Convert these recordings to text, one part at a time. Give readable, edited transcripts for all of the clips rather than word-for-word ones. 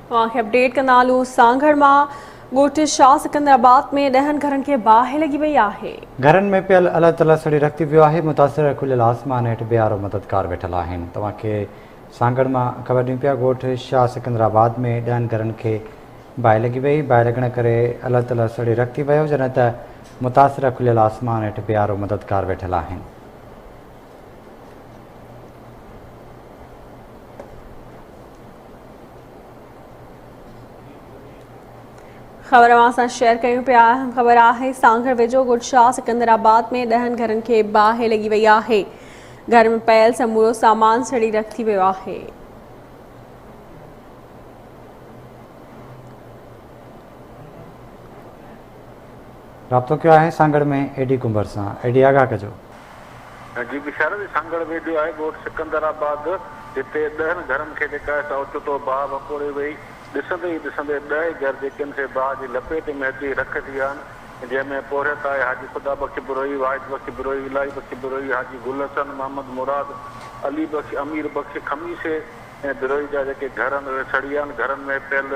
اوهان کي اپڊيٽ ڪندا هلون سانگهڙ مان ڳوٺ شاهه سڪندر آباد ۾ ڏهن گهرن کي باهه لڳي وئي آهي. گهرن ۾ پيل الهه تلهه سڙي رک ٿي ويو آهي، متاثر کليل آسمان هيٺ بي آرو مددگار ويٺل آهن. توهان کي سانگهڙ مان خبر ڏيون پيا ڳوٺ شاهه سڪندر آباد ۾ ڏهن گهرن کي باهه لڳي وئي، باهه لڳڻ ڪري الهه تلهه سڙي رک ٿي ويو، جڏهن ته متاثر کليل آسمان هيٺ بي آرو مددگار ويٺل آهن. خبر اوهان سان شيئر ڪيون پيا اهم خبر آهي سانگهڙ ويجهو ڳوٺ شاهه سڪندر آباد ۾ ڏهن گهرن کي باهه لڳي وئي آهي گهر ۾ پيل سمورو سامان سڙي رک ٿي ويو آهي. رابطو ڪيو آهي سانگهڙ ۾ اي ڊي ڪنڀر سان اي ڊي آگاهه ڪجو. جي بشارت سانگهڙ ويجهو آهي ڳوٺ سڪندر آباد جتي ڏهن گهرن کي جيڪا آهي سا اوچتو باهه وڪوڙي وئي ڏسندي ئي ڏسندي ڏهه ئي گهر جيڪي آهن سي باهه جي لپيٽ ۾ اچي رک ٿي ويا آهن جنهن ۾ پورهيت آهي حاجي خدا بخش بروهي واحد بخش بروهي الاهي بخش بروهي حاجي گل حسن محمد مراد علي بخش امير بخش خميسي ۽ بروهي جا جيڪي گهر آهن اهي سڙي ويا آهن گهرن ۾ پيل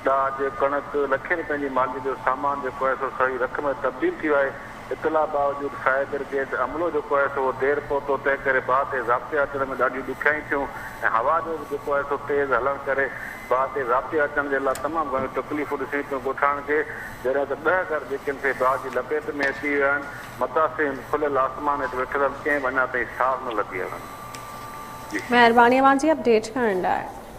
ڏاج، ڪڻڪ، لکين رپين جي ماليت جو سامان جيڪو آهي سو سڙي رک ۾ تبديل ٿي ويو آهي. اطلاع باوجود فائر برگيڊ عملو جيڪو آهي سو اهو دير پهتو تنهن ڪري باهه تي ضابطي اچڻ ۾ ڏاڍيون ڏکيائيون ٿيون ۽ هوا جو به جيڪو آهي سو تيز هلڻ ڪري باهه تي ضابطي اچڻ جي لاء تمام گهڻيون تڪليفون ڏسڻيون پيون ڳوٺاڻن کي جڏهن ته ڏهه گهر جيڪي آهن سي باهه جي لپيٽ ۾ اچي ويا آهن متاثرين کليل آسمان هيٺ ويٺل آهن ڪنهن به اڃا تائين سار نه لڌي آهي. مهرباني اوهان جي اپڊيٽ ڪرڻ لاء.